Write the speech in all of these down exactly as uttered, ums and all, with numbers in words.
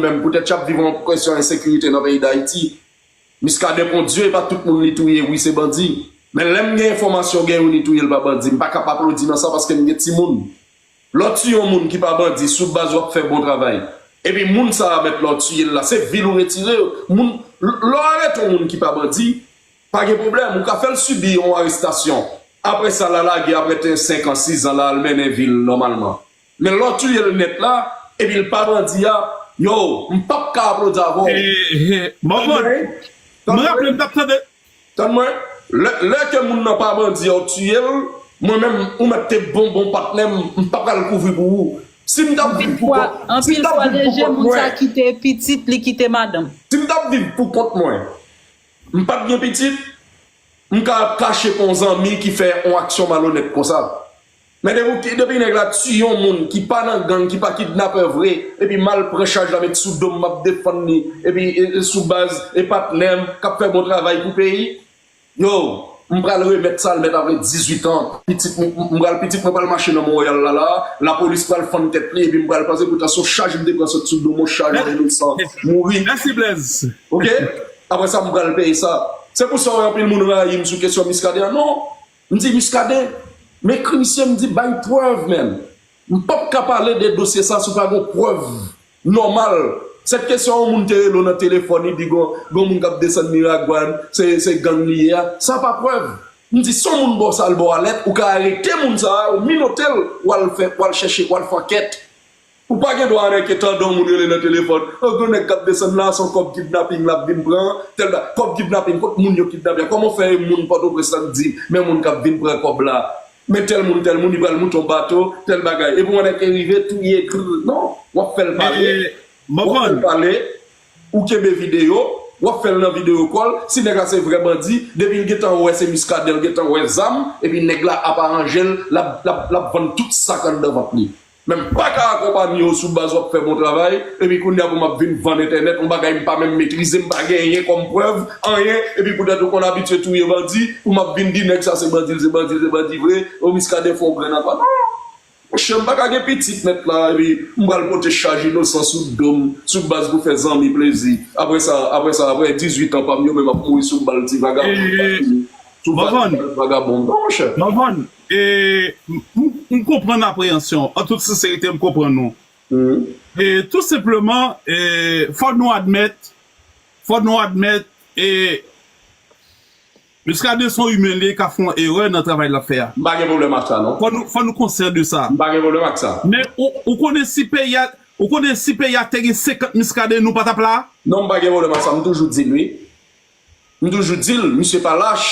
menm, poutèt y ap viv yon kesyon ensekirite nan peyi Dayiti. Muscadin pon dye, e pa tout moun li touye, wi, se bandi. Men lè m gen enfòmasyon, gen youn li touye, l pa bandi. M pa ka pa aplodi nan sa paske m gen timoun. Lè w tiye yon moun ki pa bandi sou baz w ap fè bon travay, epi moun sa a mèt lè w tiye l la, se vi l ou retire. Moun, lè w arete yon moun ki pa bandi, pa gen pwoblèm, ou ka fè l sibi yon arestasyon. Apre sa, l a lage, apre te senk an, sis an, l a al mennen vi l nòmalman. Men lè w tiye l nèt la, epi l pa bandi a, yo, m p ap ka aplodi avè w. Mòmon, m raple m t ap tande. Tann mwen, lè, lè ke moun nan pa bandi a, w tiye l, mwen menm, ou mèt te bon, bon patnè m, m pa pral kouvri pou ou. Si m t ap viv pou kont, si m t ap viv pou kont mwen, moun sa kite pitit, li kite madanm. Si m t ap viv pou kont mwen, m pa t gen pitit, m ka ap kache pou yon zanmi ki fè yon aksyon malonèt konsa. Men depi, depi nèg la tiye yon moun ki pa nan gang, ki pa kidnapè vre, epi m al pran chaj la met sou do m, m ap defann li, epi e, e sou baz, e patnè m k ap fè bon travay pou peyi, yo, m pral remèt sa l mèt apre dizuit an. Pitit m, m pral, pitit mwen pral mache nan Monreyal la, la, lapolis pral fann tèt li, epi m pral panse poutan se yon chaj m te pran sot sou do m, yon chaj yon inosan mouri. Mèsi, Blaise. Oke? Apre sa, m pral peye sa. Se pou sa w wè anpil moun rayi m sou kesyon Muscadin an. Non! M di, Muscadin, m ekri misye, m di, bay prèv, menm. M p ap ka pale de dosye sa si w pa gen prèv nòmal. Sèt kesyon yon moun te rele w nan telefòn, li di gon, gon moun k ap desann Miragwàn, se, se gang li ye a. Sa pa prèv. M di, si yon moun ba w sa, l ba w alèt, ou ka arete moun sa a, ou minote l, w al fè, w al chèche, w al fè ankèt. Ou pa gen dwa annik tande yon moun rele nan telefòn, o, gon nèg k ap desann la, se yon kòb kidnaping l ap vin pran, tèl ba, kòb kidnaping, kot moun yo kidnape a? Kòman w fè yon moun Pòtoprens la k di, men moun k ap vin pran kòb la? Men tèl moun, tèl moun, li pral moute yon bato, tèl bagay. Epi w wè nèg ki rive touye, krr, non, w ap fè l pale. W ap fè l pale, ou kenbe videyo, w ap fè l nan videyo kòl. Si nèg la se vrè bandi, depi l gentan wè se Muscadin, l gentan wè zam, epi nèg la ap aranje l, l ap, l ap, l ap vann tout sa k anndan vant li. Men m pa ka akonpanye w sou baz w ap fè bon travay, epi kounye a pou m ap vin vann entènèt, yon bagay m pa menm metrize, m pa genyen kòm prèv, anyen, epi poutèt ou konn abitye touye bandi, pou m ap vin di nèg sa se bandi, l se bandi, l se bandi vre, o Muscadin fè yon grenn apa. Non! Monchè, m pa ka gen pitit nèt la, epi m pral pote chaj inosan sou do m, sou baz pou fè zanmi plezi. Apre sa, apre sa, apre dizuit an pa m yo, men m ap mouri sou bal ti vagabon, sou bal vagabon. Non, monchè. Mòmon, e, m, m, m konprann apreyansyon w. An tout senserite, m konprann ou. E, tou senpleman, e, fò nou admèt, fò nou admèt, e, Muscadin se yon imen, li ka fè yon erè nan travay l ap fè a. M pa gen pwoblèm ak sa, non. Fò nou, fò nou konsyan de sa. M pa gen pwoblèm ak sa. Men ou, ou konnen si peyi a, ou konnen si peyi a te gen senkant Muscadin, nou pa t ap la? Non, m pa gen pwoblèm ak sa. M toujou di l, wi. M toujou di l, misye pa lach.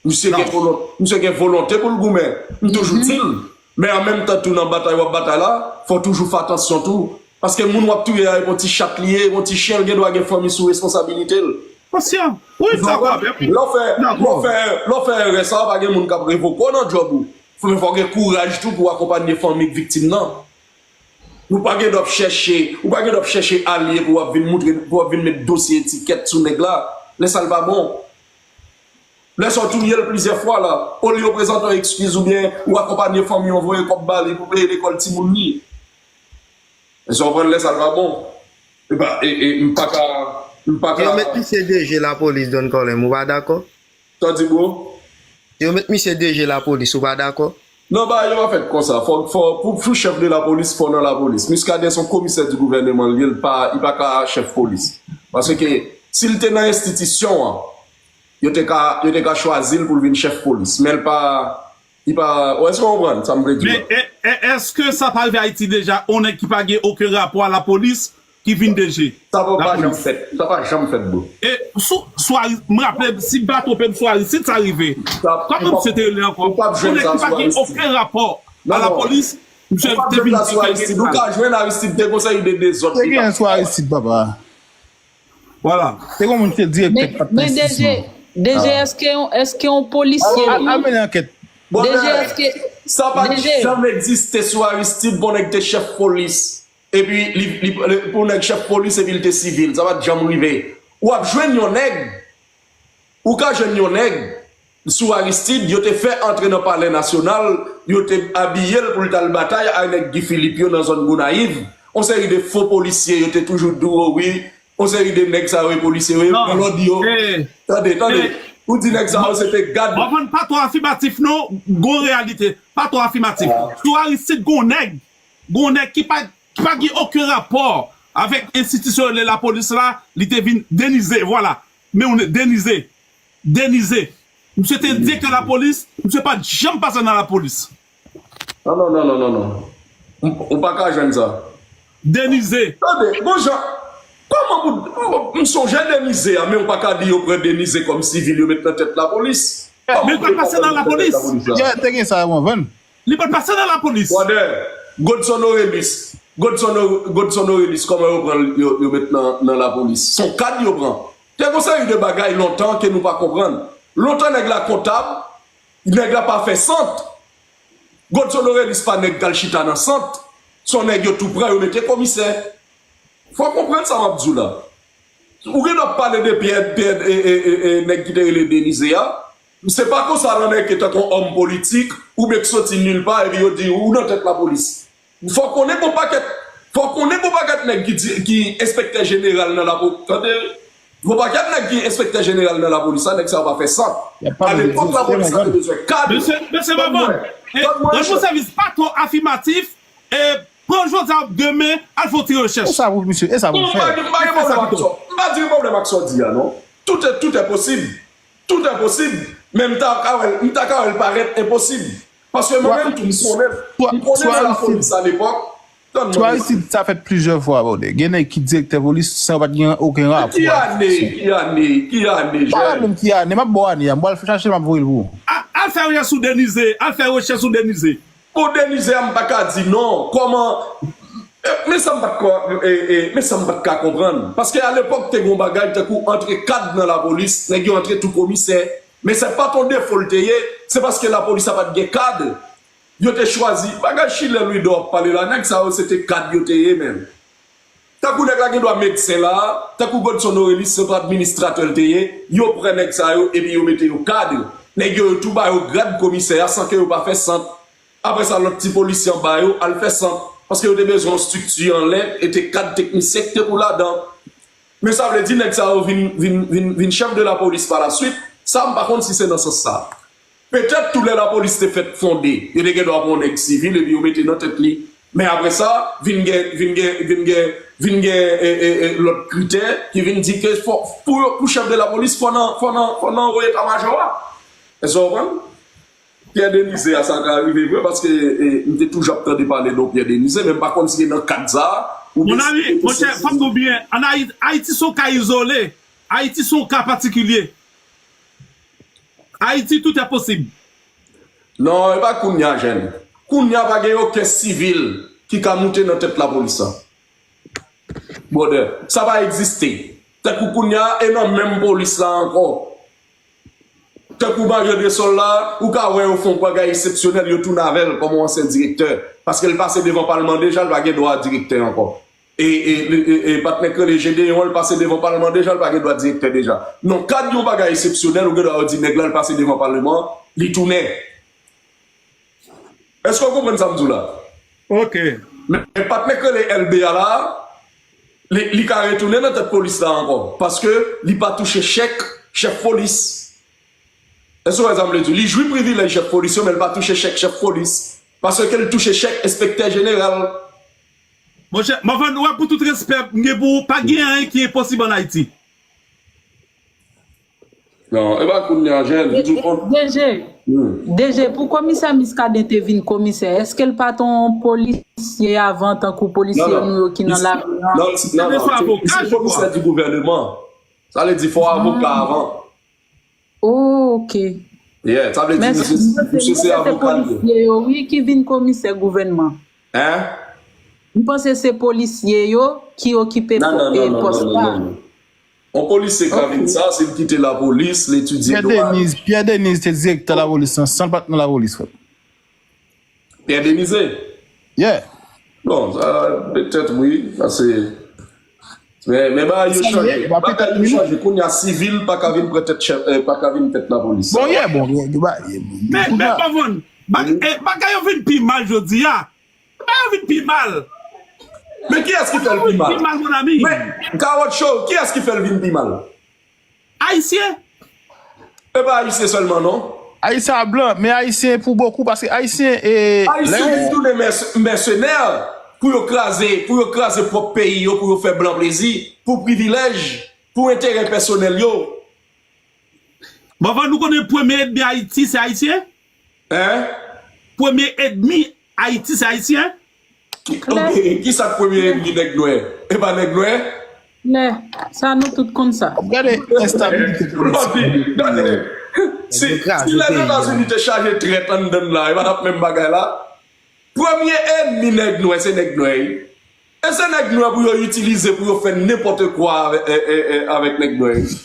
Misye gen volon-, misye gen volonte pou l goumen. M toujou di l. Men an menm tan tou nan batay w ap batay la, fò w toujou fè atansyon tou. Paske moun w ap touye a, e pa yon ti chat li ye, e pa yon ti chen, l gen dwa gen fanmi sou responsabilite l. Konsyan. Wi, m dakò avèk ou. Lè w fè, lè w fè, lè w fè erè sa, pa gen moun k ap revoke w nan djòb ou. Fò, men fò w gen kouraj tou pou w akonpanye fanmi k viktim nan. Ou pa gen dwa ap chèche, ou pa gen dwa ap chèche alye pou w ap vin moutre, pou w ap vin met dosye etikèt sou nèg la. Lè sa l pa bon. Lè sa w touye l plizyè fwa la, olye w prezante yon ekskiz oubyen ou akonpanye fanmi w voye kòb ba li pou peye lekòl timoun li. Èske w konprann lè sa l pa bon? E pa, e, e, m pa ka, m pa ka. Yo met misye D G lapolis, Don Corleone, ou pa dakò? Sa w di, bro? Yo met misye D G lapolis, ou pa dakò? Non, bagay yo pa fèt konsa. Fò, fò, pou, pou chèf de lapolis, fò nan lapolis. Muscadin se yon komisè di gouvèneman, li, li pa, li pa ka chèf polis. Paske, si l te nan enstitisyon an, yo te ka, yo te ka chwazi l pou l vin chèf polis. Men l pa, li pa, w èske w konprann sa m vle di a? Men, e, e, èske sa pa rive Ayiti deja, yon nèg ki pa gen okenn rapò a lapolis, ki vin D G. Sa pa, pa janm fèt. Sa pa janm fèt, bro. E sou, sou Ari-, m raple, si m pa twonpe m, sou Aristide sa rive. Kòman misye te rele ankò? Yon nèg ki pa gen okenn rapò a lapolis, misye te vin di ke l gen sa. Ou ka jwenn Aristide te gon seri de dezòd. Te gen sou Aristide, papa. Vwala. Te gon moun ki te direktè k pa t nan enstitisyon. Men D G, D G, èske yon, èske yon polisye tou? Al, al mennen ankèt. D G, èske, sa pa t janm egziste sou Aristide, bon nèg te chèf polis. Epi li, li, li, pou nèg chèf polis, epi l te sivil. Sa pa t janm rive. W ap jwenn yon nèg, ou ka jwenn yon nèg sou Aristide, yo te fè antre nan Palè Nasyonal, yo te abiye l pou l t al batay ak nèg Guy Philippe yo nan zòn Gonayiv. yon seri de fo polisye, yo te toujou di w, wi, yon seri de nèg sa yo e polisye, yo e pran lòd yo. Tande, tande. Ou di nèg sa yo se te gad. Mwen konn pa twò afimatif non, gon reyalite. Pa twò afimatif. Sou Aristide gon nèg, gon nèg ki pa, ki pa gen okenn rapò avèk enstitisyon rele lapolis la, li te vin Denize, vwala. Men yon Denize. Denize. Misye te direktè lapolis, misye pa t janm pase nan lapolis. Non, non, non, non, non, non. M- Ou pa ka jwenn sa. Denize. Tande, bon jan, kòman pou, m- m sonje Denize a, men ou pa ka di yo pran Denize kòm sivil yo met nan tèt lapolis. Men li pa t pase nan lapolis. Yeah, te gen sa avan, Van. Li pa t pase nan lapolis. Brother, Godson Orelus, Godson, Godson Orelus, kòman yo pran l, yo, yo met nan, nan lapolis? Se yon kad yo pran. Te gon seri de bagay lontan ke nou pa konprann. Lontan nèg la kontab, nèg la pa fè sant. Godson Orelus pa nèg k al chita nan sant. Se yon nèg yo tou pran, yo mete komisè. Fò w konprann sa m ap di w la. Ou gen dwa ap pale de Pyè, Pyè, e, e, e, e, nèg ki te rele Denize a. Se pa konsa nan nèg ki tankou yon òm politik, oubyen k soti nilpa, epi yo di ou nan tèt lapolis. Fò konnen gon pakèt, fò konnen gon pakèt nèg ki di, ki enspektè jeneral nan lapo, tande, gon pakèt nèg ki enspektè jeneral nan lapolis la, nèg sa yo pa fè sant. Alepòk lapolis la te bezwen kad. Mesye, mesye Bavon, e, rann nou sèvis pa twò afimatif, e, pran jodi a demen, al fè yon ti rechèch. E sa pou misye, e sa pou l fè. Non, m pa gen, m pa gen pwoblèm ak sa w, m pa di gen pwoblèm ak sa w di a non. Tout est, tout est possible. Tout est possible. Men m ta ka wè l, m ta ka wè l parèt enposib. Paske mwen menm tou m konnen, m konnen nan lapolis alepòk. Tann mwen. Sou Aristide sa fèt plizyè fwa brother. Gen nèg ki direktè polis san yo pa t gen okenn rapò. Ki ane, ki ane, ki ane, jèn. Pa rele m ki ane, m ap ba w ane a, m pral chache l m ap voye l pou ou. Al fè rechèch sou Denize, al fè rechèch sou Denize. Pou Denize a m pa ka di non, kòman, men sa m pa t ka, men sa m pa t ka konprann. Paske alepòk te gen yon bagay tankou antre kad nan lapolis, nèg yo antre tou komisè. Men se pa t yon defo l te ye, se paske lapolis la pa t gen kad. Yo te chwazi, bagay Chilè Louidor ap pale la, nèg sa yo se te kad yo te ye menm. Tankou nèg la gen dwa medsen la, tankou Godson Orelus se yon administratè l te ye, yo pran nèg sa yo epi yo mete yo kad. Nèg yo, yo tou ba yo grad komisè a san ke yo pa fè sant. Apre sa lòt ti polisye anba yo al fè sant, paske yo te bezwen yon estrikti anlè e te kad teknisyen ki te pou ladan. Men sa vle di nèg sa yo vin, vin, vin, vin chèf de lapolis pa la swit, sa m pa konn si se nan sans sa. Petèt tou lè lapolis te fèt fonde, yo te gen dwa pran yon nèg sivil epi yo mete nan tèt li. Men apre sa, vin gen, vin gen, vin gen, vin gen e, e, e, lòt kritè ki vin di ke fò, pou, yo- pou chèf de lapolis, fò nan, fò nan, fò nan wo eta majò a. Èske w konprann? Pyè Denize a, sa ka rive vre, paske e, m te toujou ap tande pale de yon Pyè Denize, men m pa konn si se nan kad sa a, oubyen si se te sou. Monami, monchè, fò m di w byen, ann Ayiti, Ayiti se yon ka izole. Ayiti se yon ka patikilye. Ayiti, tout est possible. Non, e pa kounye a, jèn. Kounye a, pa gen okenn sivil ki ka moute nan tèt lapolis la. Brother, sa pa egziste. Tankou kounye a, e nan menm polis la ankò. Tankou Mario Dresol la, ou ka wè yo fè yon bagay eksepsyonèl, yo tounen avè l kòm yon ansyen direktè. Paske l pase devan palman deja, l pa gen dwa direktè ankò. E, e, e, e, e patnè k rele Jedeyon an, l pase devan palman deja, l pa gen dwa direktè deja. Non, kad yon bagay eksepsyonèl, ou gen dwa yo di nèg la, l pase devan palman, li tounen. Èske w konprann sa m di w la? Ok. Men, men patnè k rele L B a la, li, li ka retounen nan tèt polis la ankò. Paske li pa touche chèk chèf polis. Èske w wè sa m vle di w? Li jwi privilèj chèf polis yo, men l pa touche chèk chèf polis. Paske l touche chèk enspektè jeneral. Monchè, Mòvann, ou wè pou tout respè m gen pou ou, pa gen anyen ki enposib ann Ayiti. Non, e pa kounye a, jèn, m di w. DG, DG, pou komisè Muscadin te vin komisè, èske l pa t yon polisye avan tankou polisye nou yo ki nan lari an? Non, non, non, non, se, se komisè di gouvèneman. Sa vle di fò avoka avan. Oh, ok. Yeah, sa vle di misye, misye se avoka l ye. Polisye yo, wi, ki vin komisè gouvènman. Hein? M panse se polisye yo ki okipe pòs la. Yon polisye ka vin sa, se l kite lapolis, l etidye dwa. Pierre Denise, Pierre Denise te direktè lapolis lan, san l pa t nan lapolis, frè. Pierre Denise? Yeah. Bon, sa, petèt wi, sa se, men, men bagay yo chanje. Bagay yo chanje. Kounye a, sivil pa ka vin pran tèt chèf, eh, pa ka vin tèt lapolis. Bon, yeah, bon, yeah, men, men, Pavon, bagay yo vin pi mal jodi a. Bagay yo vin pi mal. Men kiyès ki fè l pi mal? Pi mal, mon ami. Men, Kawòt Show, kiyès ki fè l vin pi mal? Ayisyen. E pa Ayisyen sèlman, non. Ayisyen a blan, men Ayisyen pou bokou, paske Ayisyen, e, Ayisyen vin tounen mès-, mèsenè pou yo kraze, pou yo kraze pwòp peyi yo, pou yo fè blan plezi, pou privilèj, pou enterè pèsonèl yo. Bon, nou konnen premye ènmi Ayiti, se Ayisyen? Hein? Premye ènmi Ayiti, se Ayisyen? Ki, ok, ki sa k premye ènmi nèg nwè? E pa nèg nwè? Lè, sa nou tout konn sa. Gade enstabilite politik. Gade, si, si Lèzetazini te chaje trèt anndan l la, e pa t ap menm bagay la. Premye ènmi nèg nwè, se nèg nwè, wi. E se nèg nwè pou yo itilize pou yo fè nenpòt kwa avè-, e, e, e, avèk nèg nwè, wi.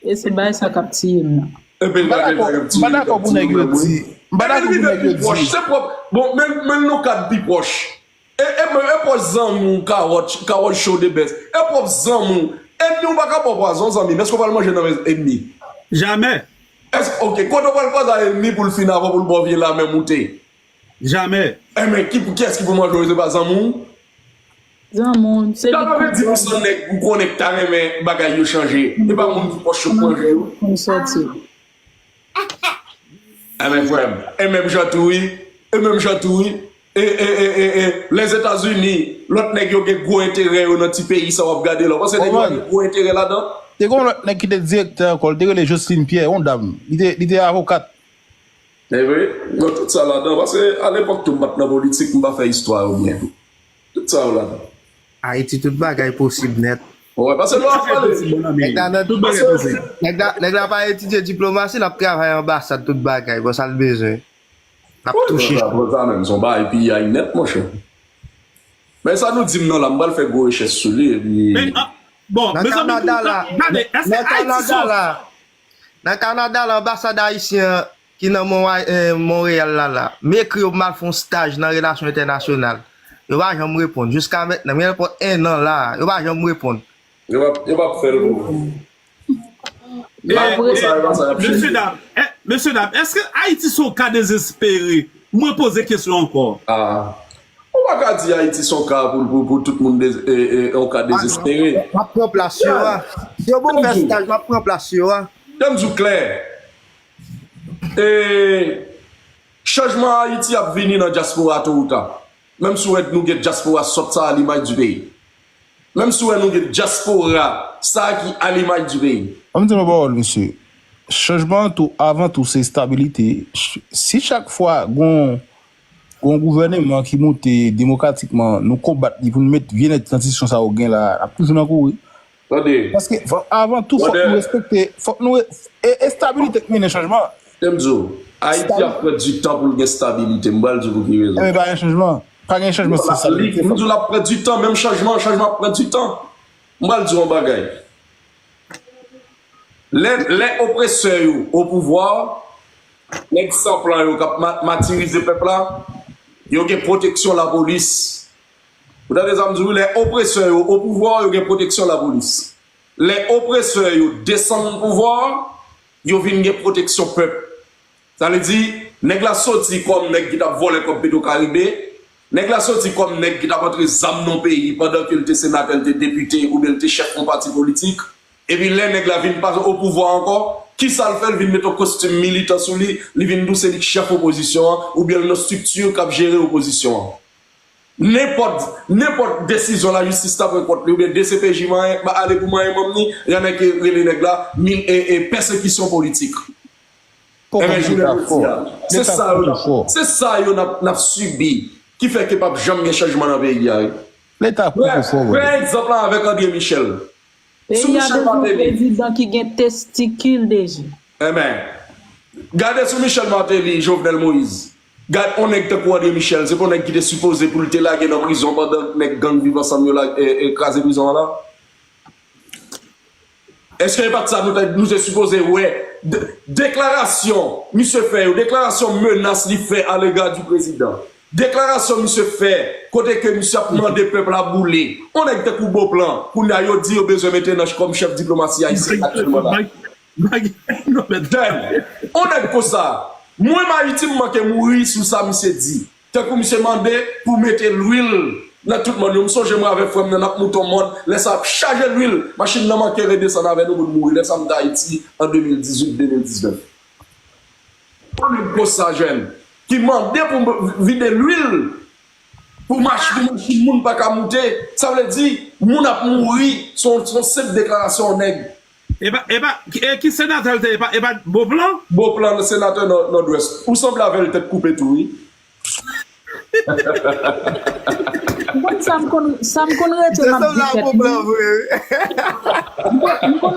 E se bagay sa k ap tiye m nan. Epi m pa dakò, m pa dakò pou nèg yo di. M pa dakò pou nèg yo di. Se pwòp. Bon, men, men nou kad pi pwòch. E, e, men, e pwòch zanmi w, Kawòt, Kawòt Show the best. E pwòp zanmi w. Ènmi w pa ka ba w pwazon, zanmi m. Èske w pral manje nan men ènmi? Jamè. Èske, ok, kote w pral kwaze a ènmi pou l fin avè w, pou l ba w vye lame moute? Jamè. Enben, ki, kiyès ki pou manje w, se pa zanmi w? Zanmi w, se li k pou. Katrevenndis pousan nèg ou konnen k ta renmen bagay yo chanje. E pa moun ki pwòch yo k manje yo. Pou n sòti. Enben, frè m, e menm jan tou, wi. E menm jan tou, wi. E, e, e, e, e, Lèzetazini, lòt nèg yo gen gwo enterè yo nan ti peyi sa w ap gade la. W panse nèg yo gen gwo enterè ladan? Te gen yon lòt nèg ki te direktè ankò, li te rele Jocelyn Pierre, yon dam. Li te, li te avokat. E vre, nan tout sa ladan, paske alepòk tou m pa t nan politik, m pa fè istwa yo byen tou. Tout sa yo ladan. Ayiti, tout bagay posib nèt. Wè, paske lè w ap pale, nèg la nan, nèg la, nèg la pa etidye diplomasi, l ap travay anbasad, tout bagay, bon, sa l bezwen. L ap touche. Bon, sa menm, se yon bagay piyay nèt, monchè. Men sa nou di m nan la, m pral fè gwo rechèch sou li, epi. Men, ah, bon, nan Kanada la, gade, èske Ayiti se yon Nan Kanada la, anbasad ayisyen an ki nan Mon-, eh, Monreyal la, la, m ekri yo pou m al fè yon staj nan relasyon entènasyonal. Yo pa janm reponn. Jiska mentnan, m gen nenpòt en an la, yo pa janm reponn. Yo p ap, yo p ap fè l pou ou. E, e, mesye dam, e, mesye dam, èske Ayiti se yon ka dezespere? Mwen poze kesyon ankò. Ah. Ou pa ka di Ayiti se yon ka pou, pou, pou tout moun de, e, e, yon ka dezespere. M ap pran plas yo a. Si yo ban m fè staj, m ap pran plas yo a. Kite m di w klè. E, chanjman Ayiti ap vini nan dyaspora to ou ta. Menm si w wè nou gen dyaspora sòt sa a limaj di peyi. Menm si w wè nou gen dyaspora sa a ki alimaj di peyi. Ban m di nou yon pawòl, mesye. Chanjman an tou, avan tou, se estabilite. Ch-, si chak fwa gon, gon gouvèneman ki moute demokratikman, nou konbat li pou nou met vye nèg tranzisyon sa yo gen la, n ap toujou nan kouri. Tande. Paske, fò, avan tou, fòk nou respekte, fòk nou re-, e, estabilite k mennen chanjman. Tande m di w, Ayiti ap pran di tan pou l gen estabilite. M pral di w pou ki rezon. Enben, pa gen chanjman. Pa gen chanjman san estabilite. M di w l ap pran di tan, menm chanjman, chanjman ap pran di tan. M pral di w yon bagay. Lè, lè opresè yo o pouvwa, nèg san plan yo k ap ma-, matirize pèp la, yo gen pwoteksyon lapolis. Ou tande sa m di w, lè opresè yo o pouvwa, yo gen pwoteksyon lapolis. Lè opresè yo desann pouvwa, yo vin gen pwoteksyon pèp. Sa vle di, nèg la soti kòm nèg ki t ap vòlè kòb Petwokaribe, nèg la soti kòm nèg ki t ap antre zam nan peyi pandan ke l te senatè, l te depite oubyen l te chèf yon pati politik. Epi lè nèg la vin pa o pouvwa ankò, kisa l fè? L vin met yon kostim militan sou li, li vin di w se li k chèf opozisyon an, oubyen l nan estrikti k ap jere opozisyon an. Nenpòt, nenpòt desizyon lajistis ta pran kont li, oubyen D C P J manyen, ba ale pou manyen manm ni, y annan ki rele nèg la, mil, e, e, pèsekisyon politik. Enben, jounen jodi a, se sa yo n ap, se sa yo n ap, n ap sibi, ki fè ke p ap janm gen chanjman nan peyi a, wi. Leta poko fò, wi. Pran egzanp la avèk André Michel. Peyi a bezwen yon prezidan ki gen testikil, D J. Enben, gade sou Michel Martelly, Jovenel Moïse. Gad on nèg tankou André Michel, se pa on nèg ki te sipoze pou l te lage nan prizon pandan nèg gang Viv Ansanm yo la, e, e, kraze prizon an la? Èske e pa t sa nou te, nou te sipoze wè de-, deklarasyon misye fè yo, deklarasyon menas li fè alega di prezidan, deklarasyon misye fè kote ke misye ap mande pèp la boule, on nèg tankou Beauplan, kounye a yo di yo bezwen mete nan kòm chèf diplomasi ayisyen aktyèlman la. Done. On nèg konsa, mwen Mayiti m manke mouri sou sa misye di. Tankou misye mande pou mete lwil nan tout mòn yo. M sonje mwen avèk frè m nan, n ap moute yon mòn. Lè sa ap chaje lwil, machin nan manke redesann avè nou, moun mouri. Lè sa m t Ayiti an de mil dizuit, de mil diznèf. Yon nèg konsa jèn ki mande pou vide lwil pou machin, pou machin moun pa ka moute. Sa vle di, moun ap mouri. Se yon, se yon senp deklarasyon yon nèg. E pa, e pa, e ki senatè l te ye? E pa, e pa Beauplan? Beauplan, senatè Nò-, Nòdwès. Ou sanble avè l tèt koupe tou, wi. Ou konn sa m konn, sa m konn rete Se m ap sanble di a tèt Beauplan mwen. vre. M konn, m konn